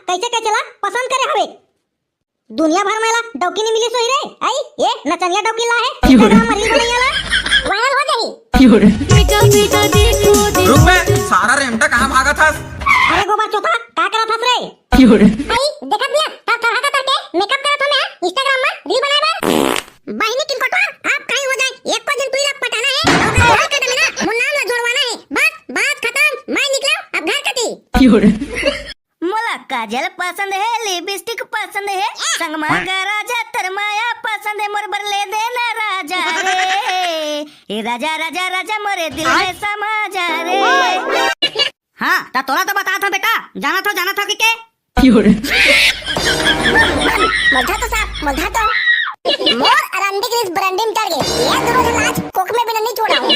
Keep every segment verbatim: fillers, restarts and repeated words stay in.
कइसे कइसे ला पसंद करे हवे। दुनिया भर में ला डौकी नहीं मिली सोई रे। आई, ये नचनिया डौकी ला है। क्यों रे? Instagram में reel बनाई ला, viral हो जाही। क्यों रे? रुक बे, सारा रेमटा कहाँ भागत हस? अरे गोबर चोथा, का करत हस रे? क्यों रे? आई, देखत बिया, तर तरह का करके makeup करत हो मैं, Instagram में reel बनाए बर। बहिनी किन कोटवा, आप कहीं हो जाए, एक को दिन तुई ला पटाना है, और घर का डमेना, मुन्नाम ला जोड़वाना है। बस, बात खत्म, मैं निकला, अब घर कती। क्यों रे? मोला काजल पसंद है, लिपस्टिक पसंद है, संगमा का राजा तर माया पसंद है, मोर बर ले देना राजा रे। ए राजा, राजा, राजा, मोरे दिल में समा जा रे। हाँ, त तोला तो बतात हँव बेटा, जानत हव, जानत हव कि के? मोधा तो साहब, मोधा तो। मोर अरंडी ग्रीस ब्रांडी में चढ़ गए। ये दोनों झन आज कोख में बिना नहीं छोड़ा हूँ।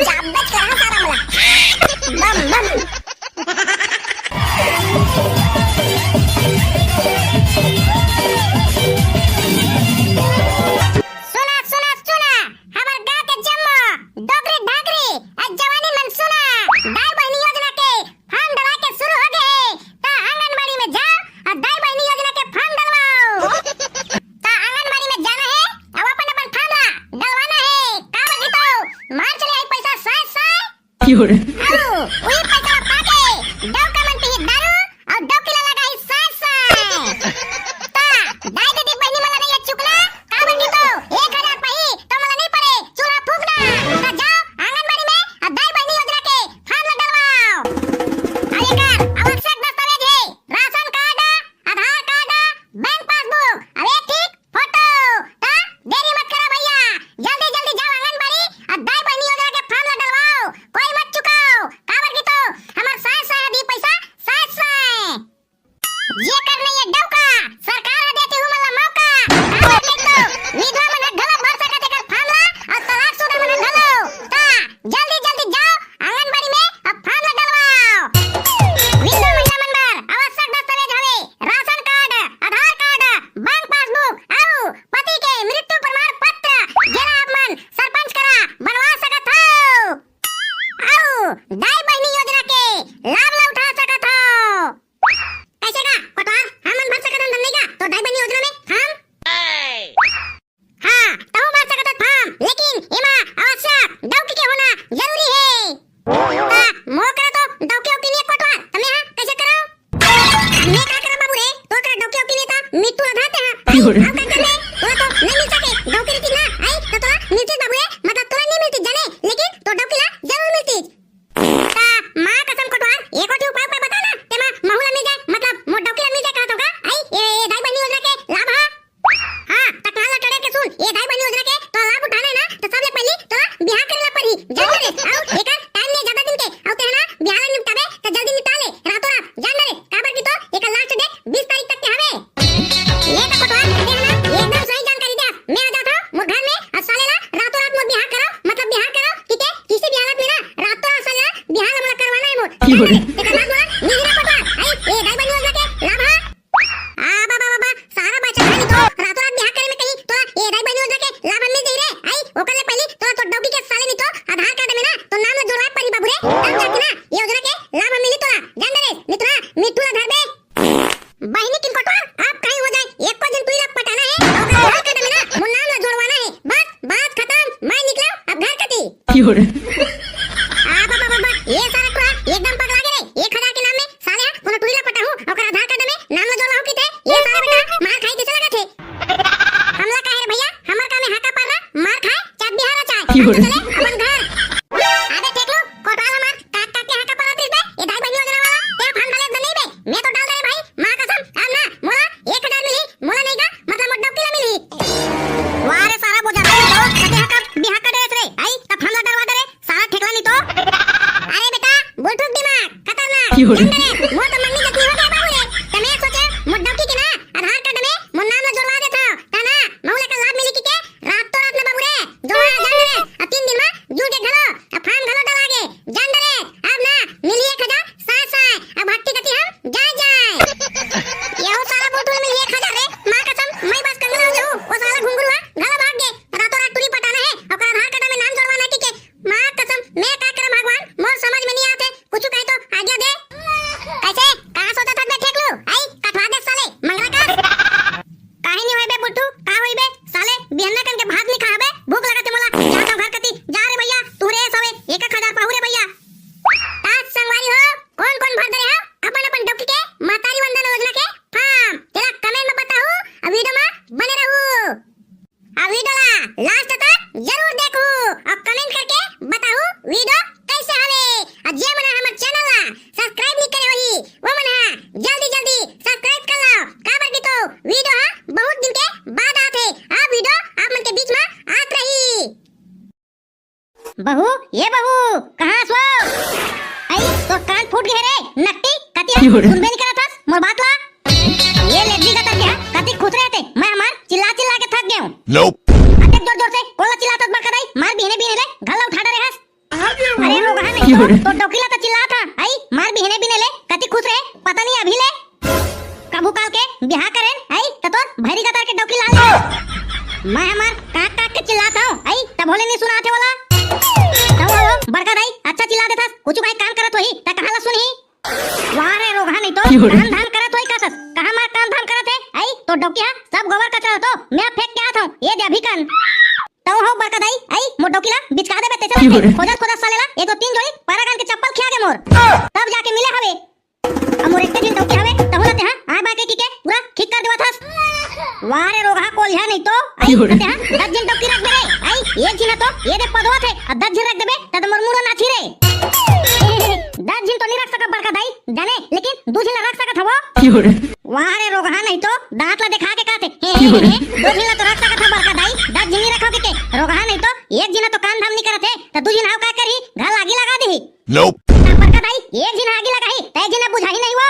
चाबच करा सारा मला। Bomb, bomb. सुना, सुना, सुना, हमर गाँव के जम्मो डोकरी ढाकरी, आ जवानी मन सुना, दाई बहिनी योजना के form डलवा के शुरू हो गए हे, त आंगनबाड़ी में जाओ और दाई बहिनी योजना के form डलवाओ। त आंगनबाड़ी में जाना है, अब अपन अपन form ला डलवाना है। का बता तो, मार्च ले आई पैसा साय साय। क्यों रे? अउ उही पैसा ला पाके डौका मन पीही दारू और डौकी ला लगाही साय साय। त दाई दीदी बहिनी मन ला नहीं चुकना, काबर कि तो एक हजार पाही, तो मोला नहीं पड़े, चूल्हा फूकना। त जाओ आंगनबाड़ी में अउ दाई बहिनी योजना के form ला डलवाओ। अउ एकर आवश्यक दस्तावेज है राशन कार्ड, आधार कार्ड, बैंक पासबुक, अउ एक ठीक फोटो। त देरी मत करा भैया, जल्दी जल्दी जाओ आंगनबाड़ी अउ दाई बहिनी योजना के form ला डलवाओ, कोई मत चुकाओ, काबर कि तो हमर साय साय दी पैसा साय साय। जेकर नइये डौका, सरकार ह देथे उमन ला मौका। काबर कहितो, विधवा मन ह घलो भर सकत एकर form ला, अउ तलाकशुदा मन ह घलो। त जल्दी जल्दी जाओ आंगनबाड़ी में अउ form ला डलवाओ। विधवा महिला मन बर आवश्यक दस्तावेज हवे राशन कार्ड, आधार कार्ड, बैंक पासबुक अउ पति के मृत्यु प्रमाण पत्र, जेला आप मन सरपंच करा बनवा सकत हव। अउ दाई बहिनी योजना के लाभ ला उठा सकत हव। कइसे का कोटवार, हमन भर सकत हन धन नहीं का तो दाई बहिनी योजना में form? हाँ, तहूँ भर सकत हस form, लेकिन एमा आवश्यक डौकी के होना जरूरी हे। त मोर करा तो डौकी उकी नइ हे कोटवार, त मैं हा कइसे करव? मैं का करव बाबू रे, तोर करा डौकी उकी नइ हे त मिट्ठू ला धरते हा। अउ का करबे? तोला तो नइ मिल सके, डौकी रहितिस ना, आई, त तोला मिलतिस बाबू रे, मतलब तोला नइ मिलतिस जाने, लेकिन तोर डौकी ला जरूर मिलतिस। त माँ कसम कोटवार, एको ठे उपाय, उपाय बता ना, तेमा महू ला मिल जाए, मतलब मोर डौकी ला मिल जाए कहत हँव का? आई, ए, ए दाई बहिनी योजना के लाभ हा? हाँ, त कान ला टड़े के सुन, ए दाई बहिनी योजना के तोला लाभ उठाना हे ना, त सबले पहिली तोला बिहाव करे ला परही, जान डरे, अउ एकर time नइ हे जादा दिन के, अउ तें हा ना बिहाव ला निपटाबे, त जल्दी निपटा ले, रातों रात, जान डरे, काबर कि तो एकर last date बीस तारीख तक के हवे। ये तो कोटवार, तें हा ना एकदम सही जानकारी दे। मैं आ जात हँव मोर घर में, अउ साले ला रातों रात मोर बिहाव करो, मतलब बिहाव करो, ठीक है? किसी भी हालत में ना रातों रात साले ला बिहाव ला मोला करवाना हे मोर। की हो रे? तेकर बाद मोला मिलही ना कोटवार। आई, ए दाई बहिनी योजना के लाभ हा? आ बाबा, बाबा, सारा बाचा है नहीं तो रातों रात बिहाव करे में कहीं तोला ए दाई बहिनी योजना के लाभ मिल जाही रे। आई, ओकर ले पहिली तोला तोर डौकी के साले नहीं तो आधार कार्ड में ना तोर नाम ला जोड़वाए परही बाबू रे, तब जाके ना योजना के लाभ मिलही तोला। जान डरे, नहीं तो ना मिट्ठू ला धरबे। बहिनी किन कोटवार, आप कहीं हो जाए, एको दिन तुई ला पटाना हे, अउ ओकर आधार कार्ड में ना मोर नाम ला जोड़वाना हे। बस, बात खतम, मैं निकलव अब घर कती। की हो रे? आ बाबा, बाबा, ये सारा टुरा एकदम पगला गे रे। एक हजार के नाम में साले हा कोनो टुरी ला पटाहूँ, ओकर आधार कार्ड में नाम ला जोड़वाहूँ किथे, ये सारा बेटा मार खाही जइसे लगथे। हमला काहे रे भैया, हमर काम हे हाका पारना, मार खाए, चाट बिहार चाहे। की हो रे? चले अपन घर। अबे ठेकलू, कोटवार हमर काट काट के हाका पारत रहिस बे, ए दाई बहिनी योजना वाला, तें form डाले त नहीं बे, मैं तो डाल दे रे भाई, माँ कसम, अब ना, मोला एक हजार मिलही, मोला नहीं का, मतलब मोर डौकी ला मिलही। वाह रे सारा बोझा, तो कते हाका बिहाव कर डरेस रे, आई, त form ला डलवा दे रे, सारा ठेकला नहीं तो। अरे बेटा, बुलठुक दिमाग, खतरनाक। की हो रे? जान डरे, मोर तो मंगनी जतनी हो गे बाबू रे। त मैं सोचे, मोर डौकी के ना, आधार कार्ड में मोर नाम ला जोड़वा देथँव। त ना, महू ला एकर लाभ मिलही कहिके, रातों रात ना बाबू रे, जोड़ा जान डरे। अब तीन दिन में जुड़ गे घलो, अब form घलो डला गे। जान डरे, अब ना, मिलही एक हजार, साय साय, अब हट्टी कती हम जाए जाए। ये हो सारा बुलठुक मिलही एक हजार रे, माँ कसम, मैं बस कंगना हो जाहूँ, वो साला घुंघरू हा, घलो भाग गे। रातों रात टुरी पटाना हे, ओकर आधार कार्ड में नाम जोड़वाना हे कहिके, माँ कसम, मैं का करँव भगवान, मोर समझ में नइ आत हे, कुछु कहे तो आज्ञा दे। कइसे? कहाँ सोचत बहू, ए बहू, कहाँ हस वो? अई, तोर कान फूट गे रे, नकटी, कति हस, सुनबे नइ करत हस मोर बात ला। ए लेज्जी गतर के हा, कति खुसरे हस ते, मैं हमार चिल्ला चिल्ला के थक गेंव। अतेक जोर जोर से कोन ला चिल्लात हस बड़का दाई, मार बिहने बिहने ले घर ला उठा डरे हस। अरे रोगहा नहीं तो, तोर डौकी ला तो चिल्लात हंव, अई, मार बिहने बिहने ले, कति खुसरे, पता नहीं अभी ले। कभू काल के बिहा करेन, अई, त तोर भैरी गतर के डौकी लाल ले। मैं हमार कांख कांख के चिल्लात हंव, अई, तभो ले नइ सुनात हे ओला। तहूं वो बड़का दाई, अच्छा चिल्ला देथस, कुछु काहीं काम करत होही, त कहाँ ला सुनही? वाह रे रोगहा नहीं तो, काम धाम करत होही कहथस, कहाँ मार काम धाम करत हे, अई, तोर डौकी हा सब गोबर कचरा ला तो मैं फेंक के आत हंव, ए दे अभी कन। तहूं वो बड़का दाई, अई, मोर डौकी ला बिचका देबे तेसे लगथे, खोजत खोजत साले ला, ए दो तीन जोड़ी परागन के चप्पल खिया गे मोर। तब जाके मिले हवे। अब मोर एक झिन डौकी हवे, तहूं ला तेहा आय बाय कहिके पूरा खिक कर देवत हस। वाह रे रोगहा कोलिहा नहीं तो, अई, तेहा दस झिन डौकी रख दे रे, अई, एक झिन तो ए दे पदोत हे, अउ दस झिन रख देबे, त मोर मुड़ा नाचही रे। दस झिन तो नइ रख सकत बड़का दाई, जाने, लेकिन दू झिन ला रख सकत हवं। वाह रे रोगहा नहीं तो, दांत ला देखा के कहथे, दू झिन ला तो रख सकत हवं बड़का दाई, दस झिन नइ रखंव कहिके, रोगहा नहीं तो, एक झिन तो काम धाम नइ करत हे, त दू झिन हव का करही, घर ला आगी लगा देही। Nope। त बड़का दाई, एक झिन आगी लगाही, त एक झिन बुझाही नहीं वो।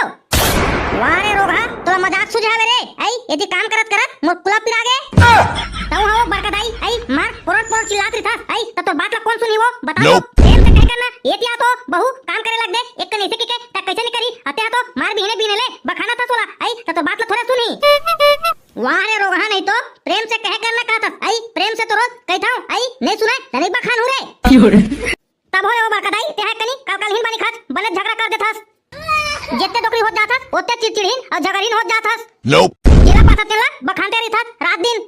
वाह रे रोगहा, तोला मजाक सूझे हवे रे। अई, एती काम करत करत मोर कुला पिरा गे। तहूं वो बड़का दाई, अई, मार पोरोट पोरोट चिल्लात रहिथस, अई, त तोर बात ला कोन सुनही वो? बता तो। Nope। प्रेम से कहे कर ना, एती आ तो बहू काम करे लग दे, एक कन अइसे कहिके, त कइसे नइ करही, अते आ तो मार बिहने बिहने ले, बखानत हस ओला, अई, त तोर बात ला थोरे सुनही। वाह रे रोगहा नहीं तो, प्रेम से कहे कर ना कहथस, अई, प्रेम से तो रोज कहिथंव, अई, नइ सुनय, त नइ बखानहूं रे। तभो वो बड़का दाई, तेहा कनी कलकलहीन बनी खाच, बने झगरा कर देथस। जेते डोकरी होत जाथस, ओते चिड़चिड़हीन अउ झगरहीन होत जाथस। Nope। जेला पाथस तेला बखानते रहिथस रात दिन।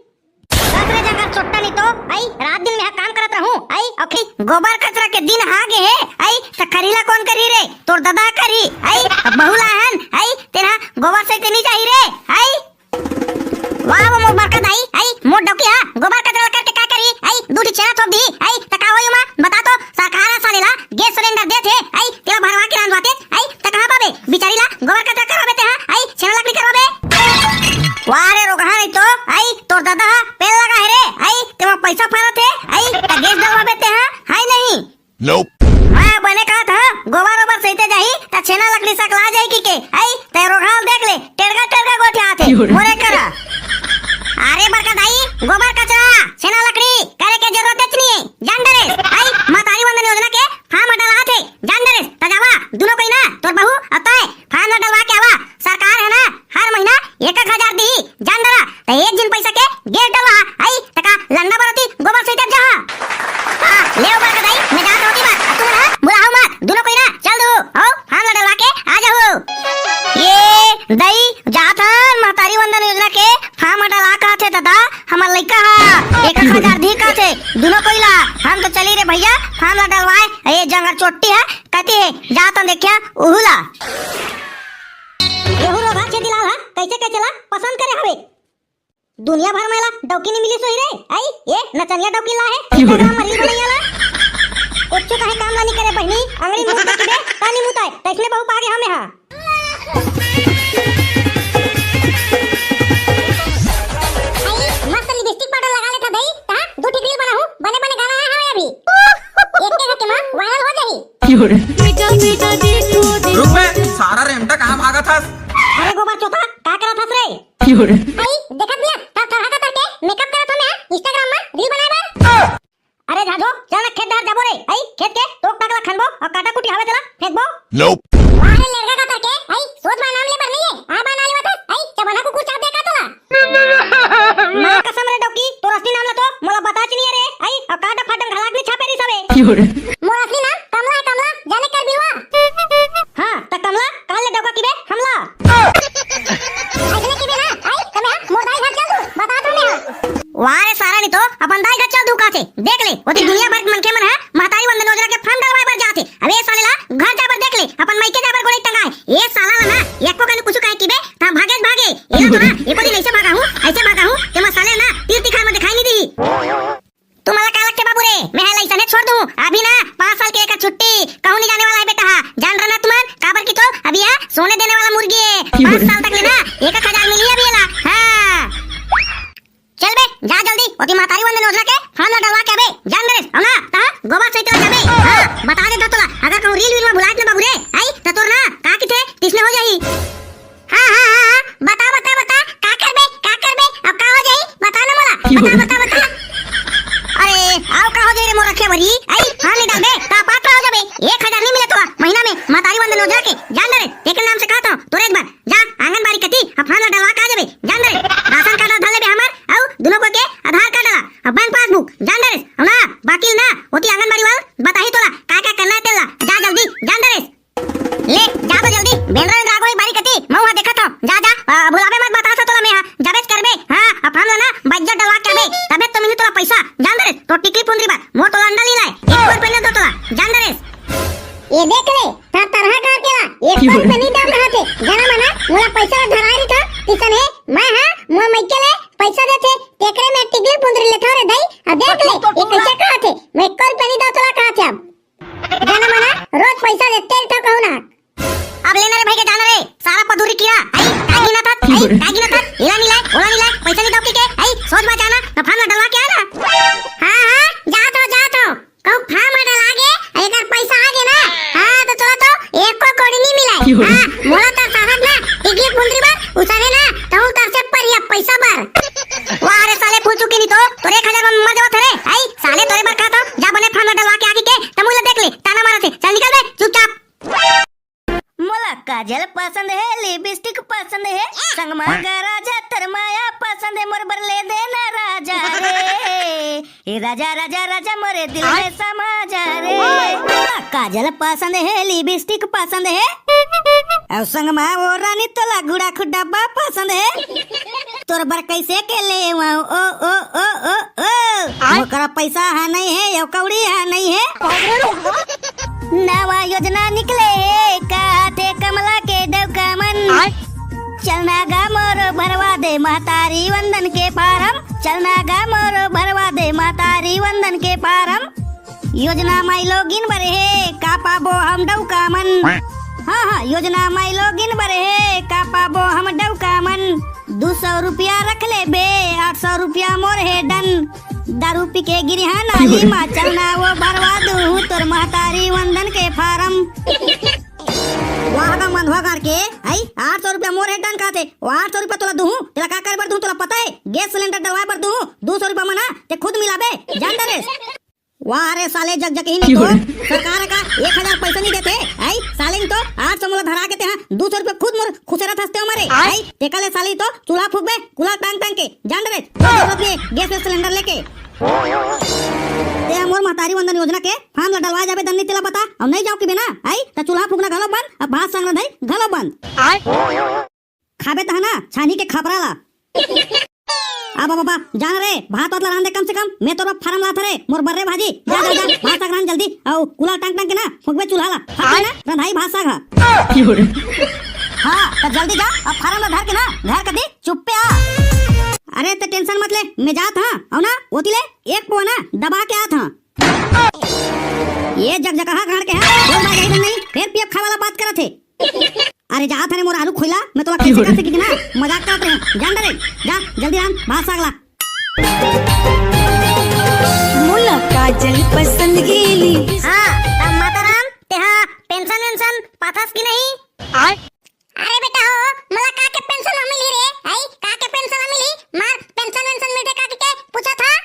बस रे जंगर चोट्टा नहीं तो, अई, रात दिन मैं हा काम करत रहूं, अई, अउ खी गोबर कचरा के दिन हा गे हे, अई, त खरी ला कोन करही रे? तोर ददा करही, अई, अब बहू ला हन, अई, तेला गोबर सइते नइ चाही रे, अई। वाह, वो मोर बड़का दाई, अई, मोर डौकी हा, गोबर कचरा करके का करही, अई, दू ठी छेना थोप दिही, अई, त का होही ओमा, बता तो, सरकार हा साले ला गैस सिलेंडर देथे, अई, तेला भरवा के रांधवाथे, अई, त कहाँ पाबे, बिचारी ला गोबर कचरा करवाबे तेहा, अई, छेना लकड़ी करवाबे। वाह रे रोगहा नहीं तो, अई, तोर ददा हा पेड़ लगा हे रे, अई, तेमा पैसा फरत हे, अई, त गैस डलवाबे तेहा, हाय नहीं। Nope। मैं बने कहत हंव, गोबर ओबर सइते जाही, त छेना लकड़ी सकला जाही कहिके। अई, तैं रोगहा ल देख ले, टेड़गा टेड़गा गोठियाथे, मोरे करा। अरे बड़का दाई, गोबर कचरा, छेना लकड़ी करे के जरूरत नइ हे, जान डरेस। अई, महतारी वंदन योजना के फार्म डलात हे, जान डरेस। त जावा, दूनों कोई ना, तोर बहू अउ तैं, फार्म ला डलवा के आवा, सरकार हे ना, हर महीना एक एक हजार दिही, जान डरा, त एक झिन पैसा के गैस डलवा, अई, त का लंडा बरोती गोबर सइते जाहा। हाँ, ले ओ बड़का दाई, मैं जात हंव ओती बर, अउ तुमन हा बुलाहू मत, दूनों कोई ना, चल दू, हो, फार्म ला डलवा के आ जाहू। ए, दाई, जात हन, महतारी वंदन योजना के फार्म डलवा कहथे दादा, हमर लइका हा, एक एक हजार दिही कहथे, दूनों कोई ला, हम तो चली रे भइया, फार्म ला डलवाए, ए जंगर चोट्टी हा, कति हे, जात हन देखिया, उहू ला। एहू रोगहा छेदीलाल हा, कइसे कइसे ला पसंद करे हवे। दुनिया भर में ला डौकी नइ मिलिस होही रे। अई, ए नचनिया डौकी ला हे, Instagram में reel बनइया ला। कुछु काहीं काम ला नइ करे बहिनी, अंगड़ी मुंह के किबे, त नइ मुताय, तइसने बहू पागे हंव मैं हा। अई, मस्त lipstick powder लगा लेथस दाई, कहाँ दू ठी reel बनाहूं, बने बने गाना आय हवे अभी। एक के घके मा viral हो जाही। रुक बे, सारा रेमटा कहाँ भागत हस? अरे गोबर चोथा, का करत हस रे? अई, देखत नइ हस, थरथरहा कस करके makeup करत हंव मैं, Instagram मा reel बनाए बर। अरे झाझो, चल ना खेत डहर जाबो रे। अई, खेत के तोक ताक ला खनबो अउ काटा कुटी हवे तेला फेंकबो। वाह रे लेड़गा कस करके, अई, सोझ मा नाम ले बर नइ हे, आ बा ना लेवत हस, अई, चबना कुकुर चाब दे का तोला? माँ कसम रे डौकी, तोर असली नाम ला तो मोला बताच नइ हे रे। अई, अउ काटा फाटम घलाक नइ छापे रिस हवे। मोर असली नाम कमला हे, कमला, जाने कर बिलवा। हाँ, त कमला, काल ले डौका किबे हमला। अइसने किबे ना, अई, त मैं हा मोर दाई घर चल दू, बतात हंव मैं हा। वाह रे सारा, नइ तो अपन दाई घर चल दू कहथे। देख ले, ओती दुनिया भर के मनखे मन हा महतारी वंदन योजना के form डलवाए बर जाथे। अब ए साले ला घर जाए बर देख ले, अपन मइके जाए बर गोड़े टंगाए। ए साला ला ना, एको कनी कुछु कहे किबे, त भागेच भागे। एला तो ना, एको दिन अइसे भगाहूं, अइसे भगाहूं, तेमा साले ना, तीर तिखार में दिखाई नइ दिही। तुमन ला का लगथे बाबू रे? मैं हा अइसने छोड़ दूं? अभी ना पाँच साल के एकर छुट्टी, कहूं नइ जाने वाला हे बेटा हा। जान रहा ना तुमन, काबर कि तो अभी हा सोने देने वाला मुर्गी हे। पाँच साल तक ले ना एक एक हजार मिलही अभी एला। हाँ। चल बे, जा जल्दी, ओती महतारी वंदन योजना के form ला डलवा के आबे। जान डरेस, अउ ना, त हा गोबर सइते ला जान डरेस, तेकर नाम से कहत हंव, तोरेच बर। जा आंगनबाड़ी कती, अब form ला डलवा के आ जाबे, जान डरेस। राशन कार्ड ला धर लेबे हमर, अउ दुनो कोई के आधार कार्ड ला, अब बैंक पासबुक, जान डरेस। अउ ना, बाकी ना, ओती आंगनबाड़ी वाला बताही तोला, का का करना हे तेला। जा जल्दी, जान डरेस। ले, जा तो जल्दी, बेंदरा बेंदरा आगो हे बारी कती, मैं उहां देखत हंव। जा, जा, अ, भुलाबे मत, बताथंव तोला मैं हा, जाबेच करबे। हां, अब form ला ना, बइज्जत डलवा के आबे, तभे तो मिलही तोला पइसा, जान डरेस। तोर टिकली फुंदरी बर, मोर तोला अंडा नइ लाय, एको रुपया नइ दंव तोला, जान डरेस। ए देख ले, तोर तरहा गांव के ला, एको रुपया नइ दंव कहत हे। जाना मना, मोला पइसा ला धराय रहिथंव, तिसन हे, मैं हा, मोर मइके ले पइसा देथे, तेकरे में टिकली फुंदरी लेथंव रे दई। अब देख ले, ए कइसे कहत हे, मैं एको रुपया नइ दंव तोला कहत हे। अब जाना मना, रोज पइसा देते रहिथंव कहूं ना। अब ले ना रे भइगे, जाना रे, सारा पदुरी कीरा, हई, का गिनत हस, हई, का गिनत हस, एला नइ लाय, ओला नइ लाय, पइसा नइ दंव कहिके, हई, सोझ बात जाना, त form ला डलवा के आ ना। हां, हां, जात हंव, जात हंव। कहूं form डला गे, अगर पइसा आ गे ना, हां, त तोला तो एको कौड़ी नइ मिलय। हां, मोला तरसाथस ना, टिकली फुंदरी बर, उसने ना, तहूं तरसे परिया पइसा बर। वाह रे साले फुचुकी नी तो, तोर एक हजार बर मर जावत हंव रे, हई, साले तोरे बर कहत हंव, जा बने form डलवा के आ कहिके, त मोला देख ले, ताना मारत हे, चल निकल बे, चुपचाप। मोला काजल पसंद हे, लिपस्टिक पसंद हे, संगमा गराजा तोर माया पसंद हे, मोर बर ले दे ना राजा रे। ए राजा, राजा, राजा, मोरे दिल में समा जा रे। मोला काजल पसंद हे, लिपस्टिक पसंद हे, अउ संगमा ओ रानी तोला गुड़ाखू डब्बा पसंद हे। तोर बर कइसे के लेवंव, ओ, ओ, ओ, ओ, ओ। आय। मोर करा पइसा हा नइ हे, अउ कौड़ी हा नइ हे। नवा योजना निकले हे, कहत हे कमला के डउका मन। आय। चल ना गा मोरो भरवा दे महतारी वंदन के form। चल ना गा मोरो भरवा दे महतारी वंदन के form। योजना माई लोगिन बर हे, का पाबो हम डउका मन। हां, हां, योजना माई लोगिन बर हे, का पाबो हम डउका मन। दू सौ रुपया रख लेबे, आठ सौ रुपया मोर हे done। दारू पी के गिरिहा नाली मा, चल ना ओ भरवा दूं तोर महतारी वंदन के form। वाह गा मंधवा गांड़ के, हई, आठ सौ रुपया मोर हे done कहत हे, ओ आठ सौ रुपया तोला दूं, तेला का करे बर दूं तोला पता हे? गैस सिलेंडर डलवाय बर दूं, दू सौ रुपया मा ना, ते खुद मिलाबे, जान डरेस। वाह रे साले, जकजकही नी तो। सरकार का एक हजार पइसा नइ देथे, हई? साले नी तो आठ सौ मोला धरा के तेहा दू सौ रुपया खुद मोर खुसेरत हस ते मारे, हई? तेकर ले साले नी तो चूल्हा फूकबे, कुला टांग टांग के, जान डरेस, कोई जरूरत नइ हे गैस वैस सिलेंडर लेके। तेहा मोर महतारी वंदन योजना के form ला डलवाय जाबे दन नी तेला बता, अउ नइ जांव कहिबे ना, हई? त चूल्हा फूकना घलो बंद, अउ भात साग रंधई घलो बंद। खाबे तहां ना छानी के खपरा ला। अब बाबा, जा ना रे, भात वात ला रांध दे कम से कम। मैं तोर बर form लात हंव रे, मोर बर रे भाजी। जा, जा, जा, भात साग रांध जल्दी। अउ कुला टांग टांग के ना फूकबे चूल्हा ला। फट ले ना, रंधाही भात साग हा। हां, त जल्दी जा, अब form ला धर के ना घर कती चुप्पे आ। अरे ते tension मत ले, मैं जात हंव। अउ ना ओती ले एक पोहा ना दबा के आत हंव। ए जकजकहा गांड़ के हा, बोल बाज ही नहीं, फेर पीएफ खाय वाला बात करत हे। अरे जात हंव रे मोर आलू खोइला, मैं तोला कइसे कह सकही ना, मजाक करत रहेंव, जान डरेस, जा जल्दी रांध भात साग ला। मोला काजल पसंद गेली। हां, त माताराम, तेहा पेंशन वेंशन पाथस कि नहीं? अरे बेटा हो, मोला का के पेंशन ह मिलही रे? आई, का के पेंशन ह मिलही? मार पेंशन वेंशन मिलथे का के पूछत हस?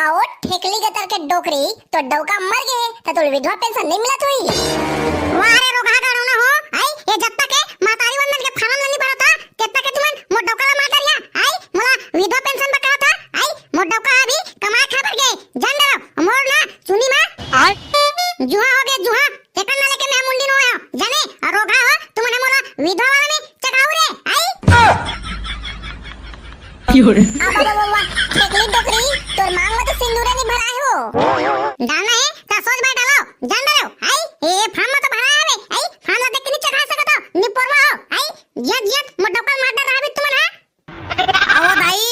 अउ ठेकली गतर के डोकरी, तोर डउका मर गे हे, त तोला विधवा पेंशन नइ मिलत होही। वाह रे रोगहा गाड़ौना हो, आई, ए जतका के महतारी वंदन के फारम ल नइ भरत हस, तेतका के तुमन मोर डउका ल मार डरिहा, आई, मोला विधवा पेंशन बर कहत हस, आई, मोर डउका अभी कमाय खाय बर गे, जान डरेव, मोर ना चुनी मा जुहा हो गे, जुहा, तेकर ना लेके मैं मुंडी नोए हंव, जाने, अउ रोगहा हो, तुमन मोला विधवा वाला में चढ़ाहू रे, आई। अब बाबा, बाबा, ठेकली डोकरी, तोर मांग में तो सिंदूरे नहीं भराए हो। डालना है, त सोझ बाय डालो, जान डरेव, आई, ए, फार्म में तो भराए हवे, आई, फार्म ला देख के नहीं चढ़ा सकत हो, नहीं पोरवा हो, आई, जियत, जियत, मोर डउका ल मार डर रहा भी तुमन, हाँ? अहो दाई,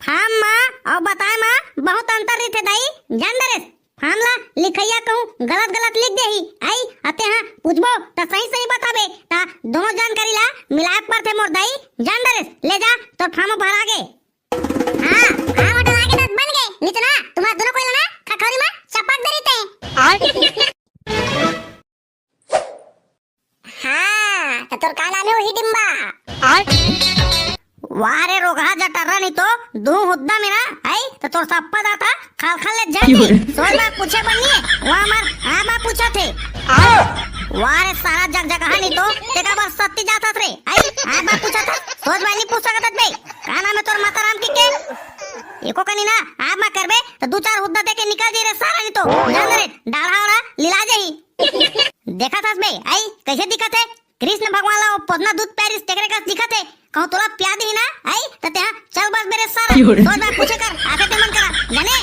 फार्म मा अउ बताए मा बहुत अंतर रहिथे दाई, जान डरेस? फार्म ला लिखइया कहूँ गलत गलत लिख देही, आई, अते हाँ, पूछबो त सही सही बताबे, त दोनों जानकारी ला मिलाए पड़थे मोर दाई, जान डरेस? ले जा, तोर फार्म भरा गे। हाँ, फार्म भरा गे त बन गे, नितना तुम्हार दोनों कोई ला ना खखौरी मा चपक दे रहिते। हाँ, त तोर का नाम हे ओ हिडिम्बा? वाह रे रोगहा जटर्रा नहीं तो, दू हुद्दा में ना, आई, त तोर सप्पा दांत खाल खाल ले जाथे। सोझ बात पूछे बर नहीं हे, वाह मार, आ बात पूछत हे। वाह रे सारा जकजकहा जात हस रे? आई, आय बात पूछत हस, सोझ बात नहीं पूछ सकत हस बे। का नाम हे तोर माता राम के के? एको कनी ना, आय बात करबे, त दू चार हुद्दा दे के निकल जाही रे सारा, नहीं तो। जान रे, डाढ़ा ओढ़ा लिला जाही। देखत हस बे, आई, कैसे दिखत हे? कृष्ण भगवान ला वो पोतना दूध प्यारिस तेकरे कस दिखत हे। कहूँ तोला प्या दिही ना, आई, त तेहा चल बस मेरे सारा। क्यों रे? सोझ बात पूछे कर, आथे ते मन करा, जाने?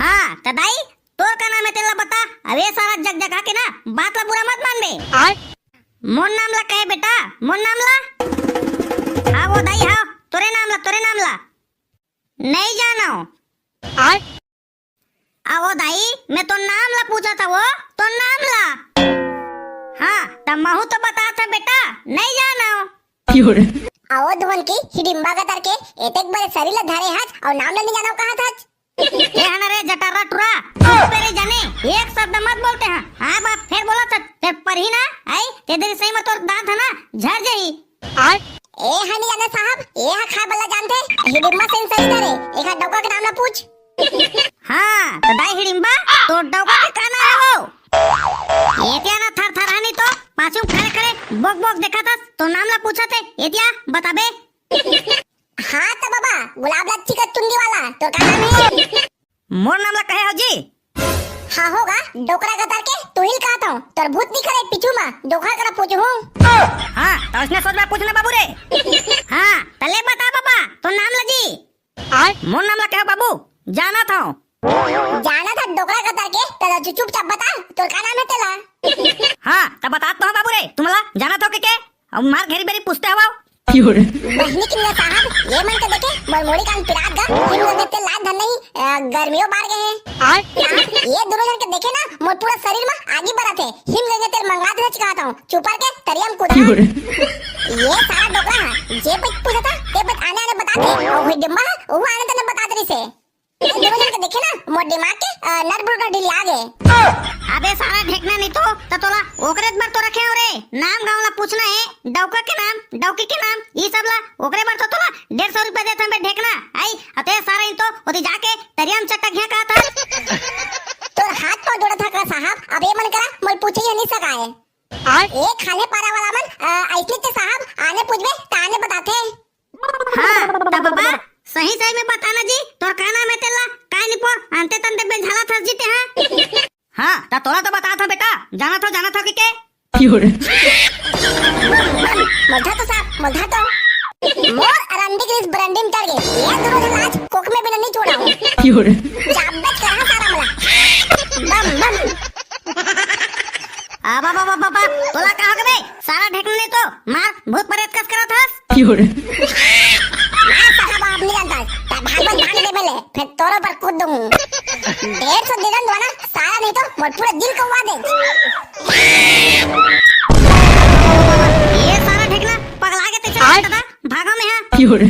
हाँ, त दाई, तोर का नाम हे तेला बता। अबे सारा जगजगा के ना, बात ला बुरा मत मानबे। आय? मोर नाम ला कहे बेटा, मोर नाम ला। हाँ वो दाई, हाँ, तोरे नाम ला, तोरे नाम ला। नहीं जानो। आय? आ वो दाई, मैं तोर नाम ला पूछत हँव वो, तोर नाम ला। हाँ, त महूँ तो बतात हँव बेटा, नहीं जानो। क्यों रे? आ वो धुन की हिडिम्बा कतर के, एतेक बड़े शरीर ला धरे हच, अउ नाम ला नहीं जानो कहत हच। ए हना रे जटारा टुरा, चुप रे जाने, एक शब्द मत बोलते हैं। हाँ बाप, फेर बोलत हच, फेर परही ना, आई, ते देरी सही में तोर दांत हे ना, झर जाही। आय? ए हनी जाने साहब, ए हा खाए बल्ला जानथे, हिडिम्बा सेन सही धरे, एखर डौका के नाम ला पूछ। हाँ, त दाई हिडिम्बा, तोर डौका के का नाम हे वो? एतिया ना थर थर हनी तो, पाछू खड़े खड़े बोक बोक देखत हस, तोर नाम ला पूछत हे, एतिया बताबे। हाँ त बाबा, गुलाब लच्छी का चुंदी वाला, तोर का नाम हे? मोर नाम ला कहे हव जी? हाँ होगा, डोकरा कतर के, तुहिल कहत हँव, तोर भूत दिखत हे पीछू मा, डोकरा करा पूछहूँ। हाँ, त उसने सोझ बात पूछ ना बाबू रे। हाँ, त ले बता बाबा, तोर नाम ला जी? आय? मोर नाम ला कहे हव बाबू, जानत हँव। जानत हस डोकरा कतर के, त चु-, चुपचाप बता, तोर का नाम हे तेला? हाँ, त बतात तो हँव बाबू रे, तुमला जानत हव के के? अब मार घेरी बेरी पूछते हवव। क्यों रे? बहिनी के निया साहब, ए मन के देखे, मोर मुड़ी कान पिरात गा, हिम गंगा तेल लाय धन नहीं, अ, गर्मियों बार गे हे। आय? साहब, ए दूनों झन के देखे ना, मोर पूरा शरीर मा आगी बरत हे, हिम गंगा तेल मंगा दे कहत हँव, चुपर के तरिया म कूदा। क्यों रे? ए सारा डोकरा हा, जे पइत पूछत हा, ते पइत आने आने बतात हे, अउ हिडिम्बा हा, ओहू आने तने बतात रहिसे। ए दूनों झन के देखे ना, मोर दिमाग के, अ, नट बोल्ट ढिलिया गे। अबे सारा ढेकना नहीं तो, त तोला ओकरे बर तो रखे हँव रे। नाम गाँव ला पूछना हे, डौका के नाम, डौकी के नाम, ई सब ला ओकरे बर तो तोला डेढ़ सौ रुपया देत हँव बे ढेकना। आई, अते सारा इन तो ओती जाके तरिया म चट्टा घिया कहत हस। तोर हाथ पाँव जोड़त हँव का साहब, अब ए मन करा, मोला पूछे ही नहीं सकाए। आय? ए खाल्हे पारा वाला मन, अ, अइसने ते साहब, आने पूछबे, त आने बताथे। हाँ, त बाबा, सही सही में बताना जी, तोर का नाम हे तेला, काय निपोर, अंते तंते बेझालत हस जी तेहा। हाँ, त तोला तो बतात हँव बेटा, जानत हव, जानत हव के के? क्यों रे? मोला धा तो साहब, मोला धा तो। मोर अरंडी ग्रीस बरंडी म चढ़ गे, ए दूनों झन ला आज कोक में बिना नहीं छोड़ाहूँ। क्यों रे? जाबेच करहा सारा मोला। Bomb, bomb. आ बाबा, बाबा, बाबा, तोला का हो गे बे? सारा ढेकना नहीं तो, मार, भूत प्रेत कस करत हस। क्यों रे? मैं साहब आप नहीं जानता, तब भागवत भाग दे पहले, फिर तोरों पर कूद दूँ। डेढ़ सौ दे दन दुआना, सारा नहीं तो, मोर पूरा दिल कौवा दे। ए सारा ढेकना, पगला गे तइसे आय? दादा, भागो में हा। क्यों रे?